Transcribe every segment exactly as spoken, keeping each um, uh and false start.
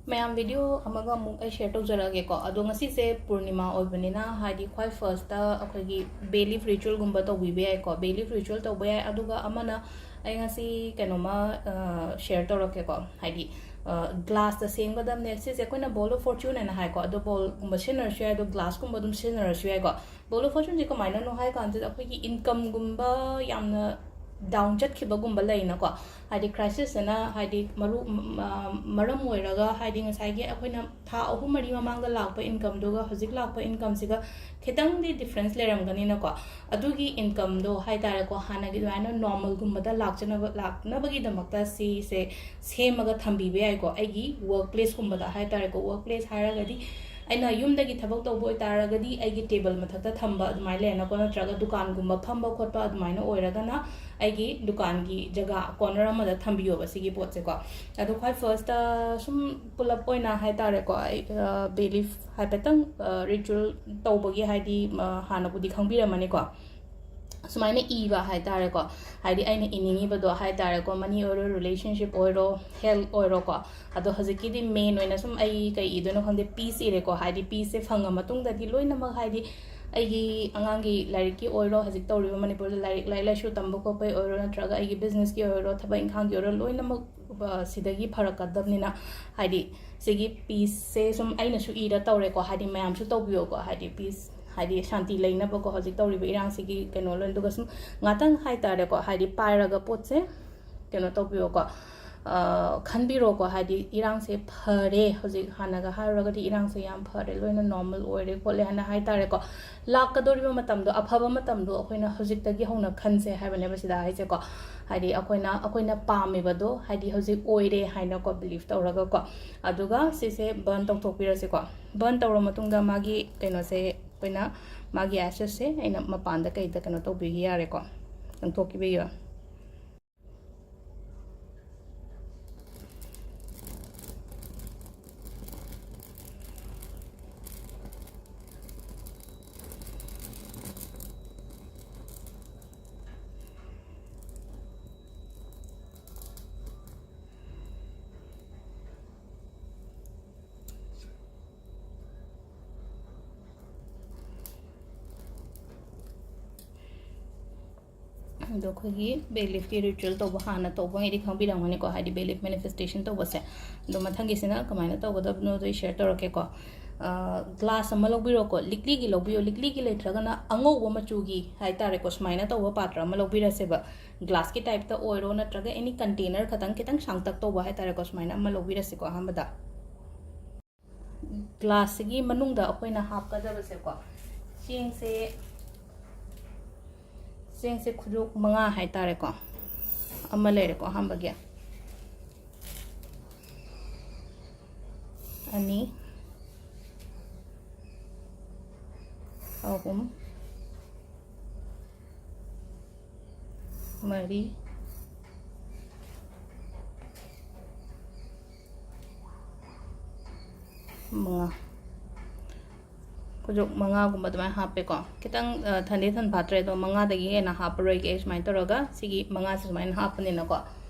ꯃꯌꯥꯝ, video ꯑꯃꯒ ꯑꯃꯨꯛ ꯑꯩ share ꯇꯧꯖꯔꯛꯑꯒꯦꯀꯣ꯫ ꯑꯗꯣ ꯉꯁꯤꯁꯦ ꯄꯨꯔꯅꯤꯃꯥ ꯑꯣꯏꯕꯅꯤꯅ, ꯍꯥꯏꯗꯤ, ꯈ꯭ꯋꯥꯏ first ꯑꯩꯈꯣꯏꯒꯤ bay leaf ritualꯒꯨꯝꯕ ꯇꯧꯕꯤꯕ ꯌꯥꯏꯀꯣ꯫ Bay leaf ritual ꯇꯧꯕ ꯌꯥꯏ꯫ ꯑꯗꯨꯒ ꯑꯃꯅ, ꯑꯩ ꯉꯁꯤ ꯀꯩꯅꯣꯝꯃ share ꯇꯧꯔꯛꯀꯦꯀꯣ꯫ ꯍꯥꯏꯗꯤ, glassꯇ ꯁꯦꯝꯒꯗꯕꯅꯦ꯫ ꯁꯤꯁꯦ ꯑꯩꯈꯣꯏꯅ bowl of fortune ꯍꯥꯏꯅ ꯍꯥꯏꯀꯣ꯫ ꯑꯗꯣ bowlꯒꯨꯝꯕ ꯁꯤꯖꯤꯟꯅꯔꯁꯨ ꯌꯥꯏ, ꯑꯗꯣ glassꯀꯨꯝꯕ ꯑꯗꯨꯝ ꯁꯤꯖꯤꯟꯅꯔꯁꯨ ꯌꯥꯏꯀꯣ꯫ Bowl of fortuneꯁꯦ ꯀꯃꯥꯏꯅꯅꯣ ꯍꯥꯏ ꯀꯥꯟꯁꯤꯗ, ꯑꯩꯈꯣꯏꯒꯤ incomeꯒꯨꯝꯕ ꯌꯥꯝꯅ down ꯆꯠꯈꯤꯕꯒꯨꯝꯕ ꯂꯩꯅꯀꯣ꯫ ꯍꯥꯏꯗꯤ, crisisꯁꯤꯅ, ꯍꯥꯏꯗꯤ, ꯃꯔꯨ-, ꯃ-, ꯃꯔꯝ ꯑꯣꯏꯔꯒ, ꯍꯥꯏꯗꯤ, ꯉꯁꯥꯏꯒꯤ ꯑꯩꯈꯣꯏꯅ ꯊꯥ ꯑꯍꯨꯝ ꯃꯔꯤ ꯃꯃꯥꯡꯗ ꯂꯥꯛꯄ incomeꯗꯨꯒ ꯍꯧꯖꯤꯛ ꯂꯥꯛꯄ incomeꯁꯤꯒ ꯈꯤꯇꯪꯗꯤ difference ꯂꯩꯔꯝꯒꯅꯤꯅꯀꯣ꯫ ꯑꯗꯨꯒꯤ incomeꯗꯣ ꯍꯥꯏ ꯇꯥꯔꯦꯀꯣ, ꯍꯥꯟꯅꯒꯤ ꯑꯗꯨꯃꯥꯏꯅ normalꯒꯨꯝꯕꯗ ꯂꯥꯛꯆꯅꯕ, ꯂꯥꯛꯅꯕꯒꯤꯗꯃꯛꯇ ꯁꯤꯁꯦ ꯁꯦꯝꯃꯒ ꯊꯝꯕꯤꯕ ꯌꯥꯏꯀꯣ꯫ ꯑꯩꯒꯤ work placeꯀꯨꯝꯕꯗ ꯍꯥꯏ ꯇꯥꯔꯦꯀꯣ, work place ꯍꯥꯏꯔꯒꯗꯤ ꯑꯩꯅ ꯌꯨꯝꯗꯒꯤ ꯊꯕꯛ ꯇꯧꯕ ꯑꯣꯏꯇꯥꯔꯒꯗꯤ, ꯑꯩꯒꯤ table ꯃꯊꯛꯇ ꯊꯝꯕ ꯑꯗꯨꯃꯥꯏꯅ ꯂꯩꯔꯅꯀꯣ, ꯅꯠꯇ꯭ꯔꯒ ꯗꯨꯀꯥꯟꯒꯨꯝꯕ ꯐꯝꯕ ꯈꯣꯠꯄ ꯑꯗꯨꯃꯥꯏꯅ ꯑꯣꯏꯔꯒꯅ, ꯑꯩꯒꯤ ꯗꯨꯀꯥꯟꯒꯤ ꯖꯒꯥ corner ꯑꯃꯗ ꯊꯝꯕꯤꯌꯣꯕ ꯁꯤꯒꯤ ꯄꯣꯠꯁꯦꯀꯣ꯫ ꯑꯗꯣ ꯈ꯭ꯋꯥꯏ firstꯇ ꯁꯨꯝ ꯄꯨꯂꯞ ꯑꯣꯏꯅ ꯍꯥꯏ ꯇꯥꯔꯦꯀꯣ, ꯑꯩ, ꯑ, bay leaf ꯍꯥꯏꯐꯦꯠꯇꯪ, ꯑ, ritual ꯇꯧꯕꯒꯤ, ꯍꯥꯏꯗꯤ, ꯑ, ꯍꯥꯟꯅꯕꯨꯗꯤ ꯈꯪꯕꯤꯔꯝꯃꯅꯤꯀꯣ꯫ ꯁꯨꯃꯥꯏꯅ ꯏꯕ ꯍꯥꯏ ꯇꯥꯔꯦꯀꯣ꯫ ꯍꯥꯏꯗꯤ, ꯑꯩꯅ ꯏꯅꯤꯡꯉꯤꯕꯗꯣ ꯍꯥꯏ ꯇꯥꯔꯦꯀꯣ, money ꯑꯣꯏꯔꯣ, relationship ꯑꯣꯏꯔꯣ, health ꯑꯣꯏꯔꯣꯀꯣ꯫ ꯑꯗꯣ ꯍꯧꯖꯤꯛꯀꯤꯗꯤ main ꯑꯣꯏꯅ ꯁꯨꯝ ꯑꯩ ꯀꯩ ꯏꯗꯣꯏꯅꯣ ꯈꯪꯗꯦ, peace ꯏꯔꯦꯀꯣ꯫ ꯍꯥꯏꯗꯤ, peaceꯁꯦ ꯐꯪꯉ ꯃꯇꯨꯡꯗꯗꯤ ꯂꯣꯏꯅꯃꯛ, ꯍꯥꯏꯗꯤ, ꯑꯩꯒꯤ ꯑꯉꯥꯡꯒꯤ ꯂꯥꯏꯔꯤꯛꯀꯤ ꯑꯣꯏꯔꯣ, ꯍꯧꯖꯤꯛ ꯇꯧꯔꯤꯕ ꯃꯅꯤꯄꯨꯔꯗ ꯂꯥꯏꯔꯤꯛ, ꯂꯥꯏꯔꯤꯛ ꯂꯥꯏꯁꯨ ꯇꯝꯕ ꯈꯣꯠꯄꯒꯤ ꯑꯣꯏꯔꯣ, ꯅꯠꯇ꯭ꯔꯒ ꯑꯩꯒꯤ businessꯀꯤ ꯑꯣꯏꯔꯣ, ꯊꯕꯛ ꯏꯪꯈꯥꯡꯒꯤ ꯑꯣꯏꯔꯣ, ꯂꯣꯏꯅꯃꯛ, ꯑ, ꯁꯤꯗꯒꯤ ꯐꯔꯛꯀꯗꯕꯅꯤꯅ, ꯍꯥꯏꯗꯤ, ꯁꯤꯒꯤ peaceꯁꯦ ꯁꯨꯝ ꯑꯩꯅꯁꯨ ꯏꯔ ꯇꯧꯔꯦꯀꯣ꯫ ꯍꯥꯏꯗꯤ, ꯃꯌꯥꯝꯁꯨ ꯇꯧꯕꯤꯌꯣꯀꯣ꯫ ꯍꯥꯏꯗꯤ, peace, ꯍꯥꯏꯗꯤ, ꯁꯥꯟꯇꯤ ꯂꯩꯅꯕꯀꯣ, ꯍꯧꯖꯤꯛ ꯇꯧꯔꯤꯕ ꯏꯔꯥꯡꯁꯤꯒꯤ ꯀꯩꯅꯣ ꯂꯣꯏ꯫ ꯑꯗꯨꯒ ꯁꯨꯝ ꯉꯥꯛꯇꯪ ꯍꯥꯏ ꯇꯥꯔꯦꯀꯣ, ꯍꯥꯏꯗꯤ, ꯄꯥꯏꯔꯒ ꯄꯣꯠꯁꯦ ꯀꯩꯅꯣ ꯇꯧꯕꯤꯌꯣꯀꯣ, ꯑ, ꯈꯟꯕꯤꯔꯣꯀꯣ꯫ ꯍꯥꯏꯗꯤ, ꯏꯔꯥꯡꯁꯦ ꯐꯔꯦ, ꯍꯧꯖꯤꯛ ꯍꯥꯟꯅꯒ ꯍꯥꯏꯔꯨꯔꯒꯗꯤ ꯏꯔꯥꯡꯁꯦ ꯌꯥꯝ ꯐꯔꯦ, ꯂꯣꯏꯅ normal ꯑꯣꯏꯔꯦ ꯈꯣꯠꯂꯦ ꯍꯥꯏꯅ ꯍꯥꯏ ꯇꯥꯔꯦꯀꯣ꯫ ꯂꯥꯛꯀꯗꯧꯔꯤꯕ ꯃꯇꯝꯗꯣ, ꯑꯐꯕ ꯃꯇꯝꯗꯣ ꯑꯩꯈꯣꯏꯅ ꯍꯧꯖꯤꯛꯇꯒꯤ ꯍꯧꯅ ꯈꯟꯁꯦ ꯍꯥꯏꯕꯅꯦꯕ ꯁꯤꯗ ꯍꯥꯏꯁꯦꯀꯣ꯫ ꯍꯥꯏꯗꯤ, ꯑꯩꯈꯣꯏꯅ, ꯑꯩꯈꯣꯏꯅ ꯄꯥꯝꯃꯤꯕꯗꯣ, ꯍꯥꯏꯗꯤ, ꯍꯧꯖꯤꯛ ꯑꯣꯏꯔꯦ ꯍꯥꯏꯅꯀꯣ, believe ꯇꯧꯔꯒꯀꯣ꯫ ꯑꯗꯨꯒ ꯁꯤꯁꯦ burn ꯇꯧꯊꯣꯛꯄꯤꯔꯁꯤꯀꯣ꯫ Burn ꯇꯧꯔ ꯃꯇꯨꯡꯗ ꯃꯥꯒꯤ ꯀꯩꯅꯣꯁꯦ, ꯑꯩꯈꯣꯏꯅ ꯃꯥꯒꯤ ashesꯁꯦ ꯑꯩꯅ ꯃꯄꯥꯟꯗ ꯀꯩꯗ ꯀꯩꯅꯣ ꯇꯧꯕꯤꯒꯤ ꯌꯥꯔꯦꯀꯣ, ꯂꯪꯊꯣꯛꯈꯤꯕꯤꯌꯣ꯫ ꯑꯗꯣ ꯑꯩꯈꯣꯏꯒꯤ ꯕꯦ ꯂꯤꯐꯀꯤ ꯔꯤꯆꯨꯋꯦꯜ ꯇꯧꯕ ꯍꯥꯟꯅ ꯇꯧꯕꯉꯩꯗꯤ ꯈꯪꯕꯤꯔꯝꯒꯅꯤꯀꯣ, ꯍꯥꯏꯗꯤ ꯕꯦ ꯂꯤꯐ ꯃꯦꯅꯤꯐꯦꯁꯇꯦꯁꯟ ꯇꯧꯕꯁꯦ꯫ ꯑꯗꯣ ꯃꯊꯪꯒꯤꯁꯤꯅ ꯀꯃꯥꯏꯅ ꯇꯧꯒꯗꯕꯅꯣꯗꯣ ꯑꯩ ꯁꯤꯌꯔ ꯇꯧꯔꯛꯀꯦꯀꯣ꯫ ꯒ꯭ꯂꯥꯁ ꯑꯃ ꯂꯧꯕꯤꯔꯣꯀꯣ, ꯂꯤꯛꯂꯤꯒꯤ ꯂꯧꯕꯤꯌꯣ, ꯂꯤꯛꯂꯤꯒꯤ ꯂꯩꯇ꯭ꯔꯒꯅ ꯑꯉꯧꯕ ꯃꯆꯨꯒꯤ ꯍꯥꯏꯇꯥꯔꯦꯀꯣ, ꯁꯨꯃꯥꯏꯅ ꯇꯧꯕ ꯄꯥꯇ꯭ꯔ ꯑꯃ ꯂꯧꯕꯤꯔꯁꯦꯕ꯫ ꯒ꯭ꯂꯥꯁꯀꯤ ꯇꯥꯏꯞꯇ ꯑꯣꯏꯔꯣ, ꯅꯠꯇ꯭ꯔꯒ ꯑꯦꯅꯤ ꯀꯟꯇꯦꯅꯔ ꯈꯇꯪ, ꯈꯤꯇꯪ ꯁꯥꯡꯇꯛ ꯇꯧꯕ ꯍꯥꯏꯇꯥꯔꯦꯀꯣ, ꯁꯨꯃꯥꯏꯅ ꯑꯃ ꯂꯧꯕꯤꯔꯁꯤꯀꯣ꯫ ꯑꯍꯥꯟꯕꯗ ꯒ꯭ꯂꯥꯁꯁꯤꯒꯤ ꯃꯅꯨꯡꯗ ꯑꯩꯈꯣꯏꯅ ꯍꯥꯞꯀꯗꯕꯁꯦꯀꯣ, ꯆꯦꯡꯁꯦ, ꯆꯦꯡꯁꯦ ꯈꯨꯖꯣꯛ ꯃꯉꯥ ꯍꯥꯏꯇꯥꯔꯦꯀꯣ, ꯑꯃ ꯂꯩꯔꯦꯀꯣ ꯑꯍꯥꯟꯕꯒꯤ, ꯑꯅꯤ, ꯑꯍꯨꯝ, ꯃꯔꯤ, ꯃꯉꯥ, ꯈꯨꯖꯣꯛ ꯃꯉꯥꯒꯨꯝꯕ ꯑꯗꯨꯃꯥꯏꯅ ꯍꯥꯞꯄꯦꯀꯣ꯫ ꯈꯤꯇꯪ, ꯑ, ꯊꯟꯗꯤ ꯊꯟ ꯐꯥꯠꯇ꯭ꯔꯦ, ꯑꯗꯣ ꯃꯉꯥꯗꯒꯤ ꯍꯦꯟꯅ ꯍꯥꯞꯄꯔꯣꯏꯒꯦ ꯑꯩ ꯁꯨꯃꯥꯏꯅ ꯇꯧꯔꯒ꯫ ꯁꯤꯒꯤ ꯃꯉꯥꯁꯦ ꯁꯨꯃꯥꯏꯅ ꯍꯥꯞꯄꯅꯤꯅꯀꯣ꯫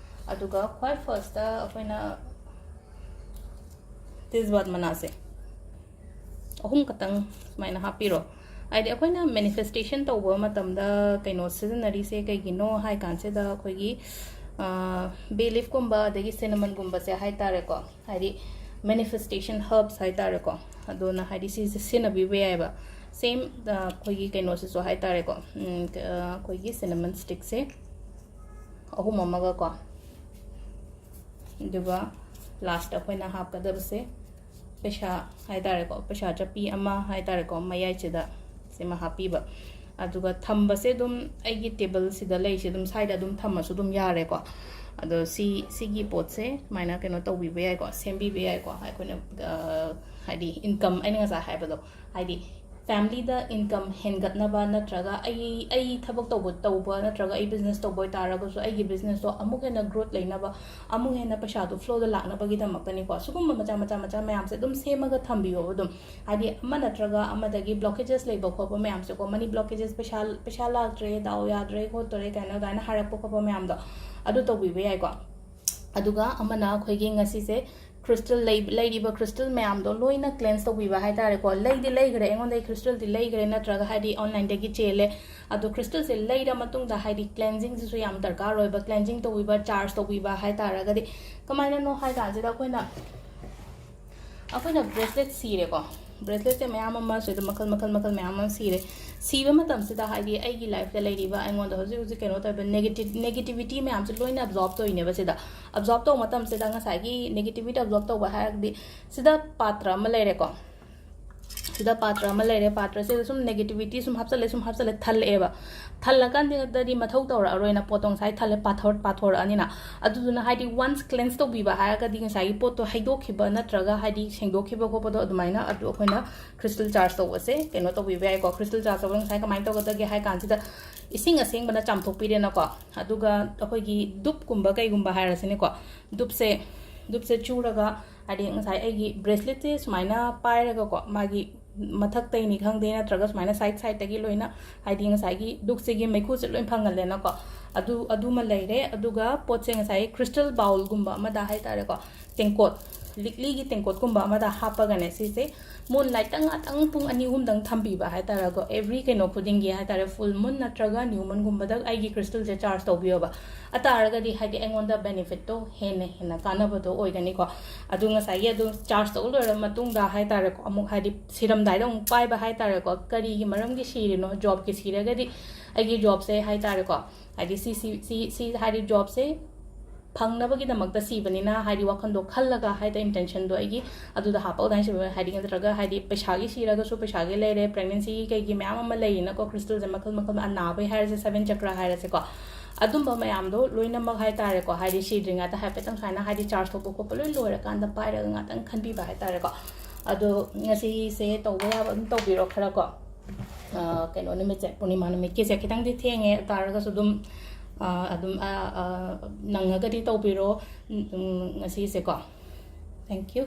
ꯑꯗꯨꯒ ꯈ꯭ꯋꯥꯏ ꯐꯥꯔꯁꯇ ꯑꯩꯈꯣꯏꯅ ꯇꯤꯁꯕꯥꯠ ꯃꯅꯥꯁꯦ ꯑꯍꯨꯝ ꯈꯛꯇꯪ ꯁꯨꯃꯥꯏꯅ ꯍꯥꯞꯄꯤꯔꯣ꯫ ꯍꯥꯏꯗꯤ ꯑꯩꯈꯣꯏꯅ ꯃꯦꯅꯤꯐꯦꯁꯇꯦꯁꯟ ꯇꯧꯕ ꯃꯇꯝꯗ ꯀꯩꯅꯣ ꯁꯤꯖꯤꯟꯅꯔꯤꯁꯦ ꯀꯩꯒꯤꯅꯣ ꯍꯥꯏ ꯀꯥꯟꯁꯤꯗ, ꯑꯩꯈꯣꯏꯒꯤ, ꯑ, ꯕꯦ ꯂꯤꯐꯀꯨꯝꯕ ꯑꯗꯒꯤ ꯁꯤꯅꯃꯟꯒꯨꯝꯕꯁꯦ ꯍꯥꯏꯇꯥꯔꯦꯀꯣ, ꯍꯥꯏꯗꯤ ꯃꯦꯅꯤꯐꯦꯁꯇꯦꯁꯟ ꯍꯔꯕꯁ ꯍꯥꯏꯇꯥꯔꯦꯀꯣ, ꯑꯗꯨꯅ ꯍꯥꯏꯗꯤ ꯁꯤꯁꯦ ꯁꯤꯖꯤꯟꯅꯕꯤꯕ ꯌꯥꯏꯑꯕ꯫ ꯁꯦꯝ, ꯑ, ꯑꯩꯈꯣꯏꯒꯤ ꯀꯩꯅꯣꯁꯤꯁꯨ ꯍꯥꯏꯇꯥꯔꯦꯀꯣ, ꯎꯝ, ꯀ-, ꯑ, ꯑꯩꯈꯣꯏꯒꯤ ꯁꯤꯅꯃꯟ ꯁ꯭ꯇꯤꯛꯁꯦ ꯑꯍꯨꯝ ꯑꯃꯒꯀꯣ, ꯑꯗꯨꯒ ꯂꯥꯁꯇ ꯑꯩꯈꯣꯏꯅ ꯍꯥꯞꯀꯗꯕꯁꯦ ꯄꯩꯁꯥ ꯍꯥꯏꯇꯥꯔꯦꯀꯣ, ꯄꯩꯁꯥ ꯆꯠꯄꯤ ꯑꯃ ꯍꯥꯏꯇꯥꯔꯦꯀꯣ, ꯃꯌꯥꯏꯁꯤꯗ ꯁꯤꯃ ꯍꯥꯞꯄꯤꯕ꯫ ꯑꯗꯨꯒ ꯊꯝꯕꯁꯦ ꯑꯗꯨꯝ ꯑꯩꯒꯤ ꯇꯦꯕꯜꯁꯤꯗ ꯂꯩꯁꯦ ꯑꯗꯨꯝ ꯁ꯭ꯋꯥꯏꯗ ꯑꯗꯨꯝ ꯊꯝꯃꯁꯨ ꯑꯗꯨꯝ ꯌꯥꯔꯦꯀꯣ꯫ ꯑꯗꯣ ꯁꯤ, ꯁꯤꯒꯤ ꯄꯣꯠꯁꯦ ꯁꯨꯃꯥꯏꯅ ꯀꯩꯅꯣ ꯇꯧꯕꯤꯕ ꯌꯥꯏꯀꯣ, ꯁꯦꯝꯕꯤꯕ ꯌꯥꯏꯀꯣ꯫ ꯑꯩꯈꯣꯏꯅ, ꯑ, ꯍꯥꯏꯗꯤ ꯏꯟꯀꯝ, ꯑꯩꯅ ꯉꯁꯥꯏ ꯍꯥꯏꯕꯗꯣ, ꯍꯥꯏꯗꯤ ꯐꯦꯃꯤꯂꯤꯗ ꯏꯟꯀꯝ ꯍꯦꯟꯒꯠꯅꯕ ꯅꯠꯇ꯭ꯔꯒ ꯑꯩ, ꯑꯩ ꯊꯕꯛ ꯇꯧꯕ, ꯇꯧꯕ ꯅꯠꯇ꯭ꯔꯒ ꯑꯩ ꯕꯤꯖꯤꯅꯦꯁ ꯇꯧꯕ ꯑꯣꯏꯇꯥꯔꯒꯁꯨ ꯑꯩꯒꯤ ꯕꯤꯖꯤꯅꯦꯁꯇꯣ ꯑꯃꯨꯛ ꯍꯦꯟꯅ ꯒ꯭ꯔꯣꯠ ꯂꯩꯅꯕ, ꯑꯃꯨꯛ ꯍꯦꯟꯅ ꯄꯩꯁꯥꯗꯣ ꯐ꯭ꯂꯣꯗ ꯂꯥꯛꯅꯕꯒꯤꯗꯃꯛꯇꯅꯤꯀꯣ꯫ ꯁꯤꯒꯨꯝꯕ ꯃꯆꯥ, ꯃꯆꯥ, ꯃꯆꯥ ꯃꯌꯥꯝꯁꯦ ꯑꯗꯨꯝ ꯁꯦꯝꯃꯒ ꯊꯝꯕꯤꯌꯣꯕ ꯑꯗꯨꯝ꯫ ꯍꯥꯏꯗꯤ ꯑꯃ ꯅꯠꯇ꯭ꯔꯒ ꯑꯃꯗꯒꯤ ꯕ꯭ꯂꯣꯀꯦꯖꯦꯁ ꯂꯩꯕ ꯈꯣꯠꯄ ꯃꯌꯥꯝꯁꯦꯀꯣ, ꯃꯅꯤ ꯕ꯭ꯂꯣꯀꯦꯖꯦꯁ, ꯄꯩꯁꯥ, ꯄꯩꯁꯥ ꯂꯥꯛꯇ꯭ꯔꯦ, ꯗꯥꯎ ꯌꯥꯗ꯭ꯔꯦ, ꯈꯣꯠꯇꯔꯦ ꯀꯥꯏꯅ ꯑꯗꯨꯃꯥꯏꯅ ꯍꯥꯏꯔꯛꯄ ꯈꯣꯠꯄ ꯃꯌꯥꯝꯗꯣ, ꯑꯗꯨ ꯇꯧꯕꯤꯕ ꯌꯥꯏꯀꯣ꯫ ꯑꯗꯨꯒ ꯑꯃꯅ ꯑꯩꯈꯣꯏꯒꯤ ꯉꯁꯤꯁꯦ ꯈ꯭ꯔꯤꯁꯇꯜ ꯂꯩ ꯂꯩꯔꯤꯕ ꯈ꯭ꯔꯤꯁꯇꯜ ꯃꯌꯥꯝꯗꯣ ꯂꯣꯏꯅ ꯀ꯭ꯂꯦꯟꯁ ꯇꯧꯕꯤꯕ ꯍꯥꯏꯇꯥꯔꯦꯀꯣ꯫ ꯂꯩꯗꯤ ꯂꯩꯈ꯭ꯔꯦ, ꯑꯩꯉꯣꯟꯗꯒꯤ ꯈ꯭ꯔꯤꯁꯇꯜꯗꯤ ꯂꯩꯈ꯭ꯔꯦ, ꯅꯠꯇ꯭ꯔꯒ ꯍꯥꯏꯗꯤ ꯑꯣꯟꯂꯥꯏꯟꯗꯒꯤ ꯆꯦꯜꯂꯦ꯫ ꯑꯗꯣ ꯈ꯭ꯔꯤꯁꯇꯜꯁꯦ ꯂꯩꯔ ꯃꯇꯨꯡꯗ ꯍꯥꯏꯗꯤ ꯀ꯭ꯂꯦꯟꯖꯤꯡꯁꯤꯁꯨ ꯌꯥꯝ ꯗꯔꯀꯥꯔ ꯑꯣꯏꯕ꯫ ꯀ꯭ꯂꯦꯟꯖꯤꯡ ꯇꯧꯕꯤꯕ, ꯆꯥꯔꯖ ꯇꯧꯕꯤꯕ ꯍꯥꯏꯇꯥꯔꯒꯗꯤ ꯀꯃꯥꯏꯅꯅꯣ ꯍꯥꯏ ꯀꯥꯟꯁꯤꯗ ꯑꯩꯈꯣꯏꯅ ꯑꯩꯈꯣꯏꯅ ꯕ꯭ꯔꯦꯁꯂꯦꯠ ꯁꯤꯔꯦꯀꯣ꯫ ꯕ꯭ꯔꯦꯁꯂꯦꯠꯁꯦ ꯃꯌꯥꯝ ꯑꯃ ꯁꯤꯗ ꯃꯈꯜ ꯃꯈꯜ ꯃꯈꯜ ꯃꯌꯥꯝ ꯑꯃ ꯁꯤꯔꯦ꯫ ꯁꯤꯕ ꯃꯇꯝꯁꯤꯗ ꯍꯥꯏꯗꯤ ꯑꯩꯒꯤ ꯂꯥꯏꯐꯇ ꯂꯩꯔꯤꯕ, ꯑꯩꯉꯣꯟꯗ ꯍꯧꯖꯤꯛ ꯍꯧꯖꯤꯛ ꯀꯩꯅꯣ ꯇꯧꯔꯤꯕ ꯅꯦꯒꯦꯇꯤꯚ ꯅꯦꯒꯦꯇꯤꯚꯤꯇꯤ ꯃꯌꯥꯝꯁꯦ ꯂꯣꯏꯅ ꯑꯦꯕꯖꯣꯔꯕ ꯇꯧꯔꯤꯅꯦꯕ ꯁꯤꯗ꯫ ꯑꯦꯕꯖꯣꯔꯕ ꯇꯧꯕ ꯃꯇꯝꯁꯤꯗ ꯉꯁꯥꯏꯒꯤ ꯅꯦꯒꯦꯇꯤꯚꯤꯇꯤ ꯑꯦꯕꯖꯣꯔꯕ ꯇꯧꯕ ꯍꯥꯏꯔꯒꯗꯤ ꯁꯤꯗ ꯄꯥꯇ꯭ꯔ ꯑꯃ ꯂꯩꯔꯦꯀꯣ꯫ ꯁꯤꯗ ꯄꯥꯇ꯭ꯔ ꯑꯃ ꯂꯩꯔꯦ꯫ ꯄꯥꯇ꯭ꯔꯁꯤꯗ ꯁꯨꯝ ꯅꯦꯒꯦꯇꯤꯚꯤꯇꯤ ꯁꯨꯝ ꯍꯥꯞꯆꯜꯂꯦ, ꯁꯨꯝ ꯍꯥꯞꯆꯜꯂꯦ, ꯊꯜꯂꯛꯑꯦꯕ꯫ ꯊꯜꯂꯀꯥꯟꯗꯗꯤ ꯃꯊꯧ ꯇꯧꯔꯛꯑꯔꯣꯏꯅ, ꯄꯣꯠꯇꯣ ꯉꯁꯥꯏ ꯊꯜꯂꯦ, ꯄꯥꯊꯣꯔ ꯄꯥꯊꯣꯔꯛꯑꯅꯤꯅ꯫ ꯑꯗꯨꯗꯨꯅ ꯍꯥꯏꯗꯤ ꯋꯟꯁ ꯀ꯭ꯂꯦꯟꯁ ꯇꯧꯕꯤꯕ ꯍꯥꯏꯔꯒꯗꯤ ꯉꯁꯥꯏꯒꯤ ꯄꯣꯠꯇꯣ ꯍꯩꯗꯣꯛꯈꯤꯕ ꯅꯠꯇ꯭ꯔꯒ ꯍꯥꯏꯗꯤ ꯁꯦꯡꯗꯣꯛꯈꯤꯕ ꯈꯣꯠꯄꯗꯣ ꯑꯗꯨꯃꯥꯏꯅ ꯑꯗꯨ ꯑꯩꯈꯣꯏꯅ ꯈ꯭ꯔꯤꯁꯇꯜ ꯆꯥꯔꯖ ꯇꯧꯕꯁꯦ ꯀꯩꯅꯣ ꯇꯧꯕꯤꯕ ꯌꯥꯏꯀꯣ꯫ ꯈ꯭ꯔꯤꯁꯇꯜ ꯆꯥꯔꯖ ꯇꯧꯕꯗ ꯉꯁꯥꯏ ꯀꯃꯥꯏꯅ ꯇꯧꯒꯗꯒꯦ ꯍꯥꯏ ꯀꯥꯟꯁꯤꯗ ꯏꯁꯤꯡ ꯑꯁꯦꯡꯕꯅ ꯆꯥꯝꯊꯣꯛꯄꯤꯔꯦꯅꯀꯣ꯫ ꯑꯗꯨꯒ ꯑꯩꯈꯣꯏꯒꯤ ꯗꯨꯞꯀꯨꯝꯕ ꯀꯩꯒꯨꯝꯕ ꯍꯥꯏꯔꯁꯤꯅꯦꯀꯣ, ꯗꯨꯞꯁꯦ ꯗꯨꯞꯁꯦ ꯆꯨꯔꯒ ꯍꯥꯏꯗꯤ ꯉꯁꯥꯏ ꯑꯩꯒꯤ ꯕ꯭ꯔꯦꯁꯂꯦꯠꯁꯦ ꯁꯨꯃꯥꯏꯅ ꯄꯥꯏꯔꯒꯀꯣ, ꯃꯥꯒꯤ ꯃꯊꯛꯇꯩꯅꯤ ꯈꯪꯗꯦ ꯅꯠꯇ꯭ꯔꯒ ꯁꯨꯃꯥꯏꯅ ꯁꯥꯏꯠ ꯁꯥꯏꯠꯇꯒꯤ ꯂꯣꯏꯅ ꯍꯥꯏꯗꯤ ꯉꯁꯥꯏꯒꯤ ꯗꯨꯛꯁꯤꯒꯤ ꯃꯩꯈꯨꯁꯦ ꯂꯣꯏ ꯐꯪꯍꯜꯂꯦꯅꯀꯣ꯫ ꯑꯗꯨ ꯑꯗꯨꯃ ꯂꯩꯔꯦ꯫ ꯑꯗꯨꯒ ꯄꯣꯠꯁꯦ ꯉꯁꯥꯏ ꯈ꯭ꯔꯤꯁꯇꯜ ꯕꯥꯎꯜꯒꯨꯝꯕ ꯑꯃꯗ ꯍꯥꯏꯇꯥꯔꯦꯀꯣ, ꯇꯦꯡꯀꯣꯠ, ꯂꯤꯛꯂꯤꯒꯤ ꯇꯦꯡꯀꯣꯠꯀꯨꯝꯕ ꯑꯃꯗ ꯍꯥꯞꯄꯒꯅꯦ, ꯁꯤꯁꯦ ꯃꯨꯟ ꯂꯥꯏꯠꯇ ꯉꯥꯛꯇꯪ ꯄꯨꯡ ꯑꯅꯤ ꯑꯍꯨꯝꯗꯪ ꯊꯝꯕꯤꯕ ꯍꯥꯏꯇꯥꯔꯦꯀꯣ꯫ ꯑꯦꯕ꯭ꯔꯤ ꯀꯩꯅꯣ ꯈꯨꯗꯤꯡꯒꯤ ꯍꯥꯏꯇꯥꯔꯦ, ꯐꯨꯜ ꯃꯨꯟ ꯅꯠꯇ꯭ꯔꯒ ꯅ꯭ꯌꯨ ꯃꯨꯟꯒꯨꯝꯕꯗ ꯑꯩꯒꯤ ꯈ꯭ꯔꯤꯁꯇꯜꯁꯦ ꯆꯥꯔꯖ ꯇꯧꯕꯤꯌꯣꯕ꯫ ꯑꯇꯥꯔꯒꯗꯤ ꯍꯥꯏꯗꯤ ꯑꯩꯉꯣꯟꯗ ꯕꯦꯅꯤꯐꯤꯠꯇꯣ ꯍꯦꯟꯅ ꯍꯦꯟꯅ ꯀꯥꯟꯅꯕꯗꯣ ꯑꯣꯏꯒꯅꯤꯀꯣ꯫ ꯑꯗꯨ ꯉꯁꯥꯏꯒꯤ ꯑꯗꯨ ꯆꯥꯔꯖ ꯇꯧ ꯂꯣꯏꯔꯕ ꯃꯇꯨꯡꯗ ꯍꯥꯏꯇꯥꯔꯦꯀꯣ, ꯑꯃꯨꯛ ꯍꯥꯏꯗꯤ ꯁꯤꯔꯝꯗꯥꯏꯗ ꯑꯃꯨꯛ ꯄꯥꯏꯕ ꯍꯥꯏꯇꯥꯔꯦꯀꯣ꯫ ꯀꯔꯤꯒꯤ ꯃꯔꯝꯒꯤ ꯁꯤꯔꯤꯅꯣ? ꯖꯣꯕꯀꯤ ꯁꯤꯔꯒꯗꯤ ꯑꯩꯒꯤ ꯖꯣꯕꯁꯦ ꯍꯥꯏꯇꯥꯔꯦꯀꯣ, ꯍꯥꯏꯗꯤ ꯁꯤ ꯁꯤ ꯁꯤ ꯁꯤ ꯍꯥꯏꯗꯤ ꯖꯣꯕꯁꯦ ꯐꯪꯅꯕꯒꯤꯗꯃꯛꯇ ꯁꯤꯕꯅꯤꯅ ꯍꯥꯏꯗꯤ ꯋꯥꯈꯜꯗꯣ ꯈꯜꯂꯒ ꯍꯥꯏꯗꯤ ꯏꯟꯇꯦꯟꯁꯟꯗꯣ ꯑꯩꯒꯤ ꯑꯗꯨꯗ ꯍꯥꯞꯄ ꯑꯗꯨꯃꯥꯏꯅ ꯁꯤꯕ꯫ ꯍꯥꯏꯗꯤ ꯅꯠꯇ꯭ꯔꯒ ꯍꯥꯏꯗꯤ ꯄꯩꯁꯥꯒꯤ ꯁꯤꯔꯒꯁꯨ ꯄꯩꯁꯥꯒꯤ ꯂꯩꯔꯦ, ꯄ꯭ꯔꯦꯒꯅꯦꯟꯁꯤꯒꯤ ꯀꯩꯒꯤ ꯃꯌꯥꯝ ꯑꯃ ꯂꯩꯔꯤꯅꯀꯣ, ꯈ꯭ꯔꯤꯁꯇꯜꯁꯦ ꯃꯈꯜ ꯃꯈꯜ, ꯑꯅꯥꯕꯩ ꯍꯥꯏꯔꯁꯦ, ꯁꯚꯦꯟ ꯆꯀ꯭ꯔ ꯍꯥꯏꯔꯁꯦꯀꯣ, ꯑꯗꯨꯝꯕ ꯃꯌꯥꯝꯗꯣ ꯂꯣꯏꯅꯃꯛ ꯍꯥꯏꯇꯥꯔꯦꯀꯣ, ꯍꯥꯏꯗꯤ ꯁꯤꯗ꯭ꯔꯤꯉꯩꯗ ꯍꯥꯏꯐꯦꯠꯇꯪ ꯁꯨꯃꯥꯏꯅ ꯍꯥꯏꯗꯤ ꯆꯥꯔꯖ ꯇꯧꯕ ꯈꯣꯠꯄ ꯂꯣꯏ ꯂꯣꯏꯔꯀꯥꯟꯗ ꯄꯥꯏꯔꯒ ꯉꯥꯛꯇꯪ ꯈꯟꯕꯤꯕ ꯍꯥꯏꯇꯥꯔꯦꯀꯣ꯫ ꯑꯗꯣ ꯉꯁꯤꯁꯦ ꯇꯧꯕ ꯌꯥꯕ ꯑꯗꯨꯝ ꯇꯧꯕꯤꯔꯣ ꯈꯔ ꯀꯣ꯫ ꯑ, ꯀꯩꯅꯣ ꯅꯨꯃꯤꯠꯁꯦ, ꯄꯨꯔꯅꯤꯃꯥ ꯅꯨꯃꯤꯠꯀꯤꯁꯦ ꯈꯤꯇꯪꯗꯤ ꯊꯦꯡꯉꯦ ꯇꯥꯔꯒꯁꯨ ꯑꯗꯨꯝ, ꯑ, ꯑꯗꯨꯝ, ꯑ, ꯑ, ꯅꯪꯉꯒꯗꯤ ꯇꯧꯕꯤꯔꯣ, ꯎꯝ, ꯎꯝ, ꯉꯁꯤꯁꯦꯀꯣ꯫ Thank you.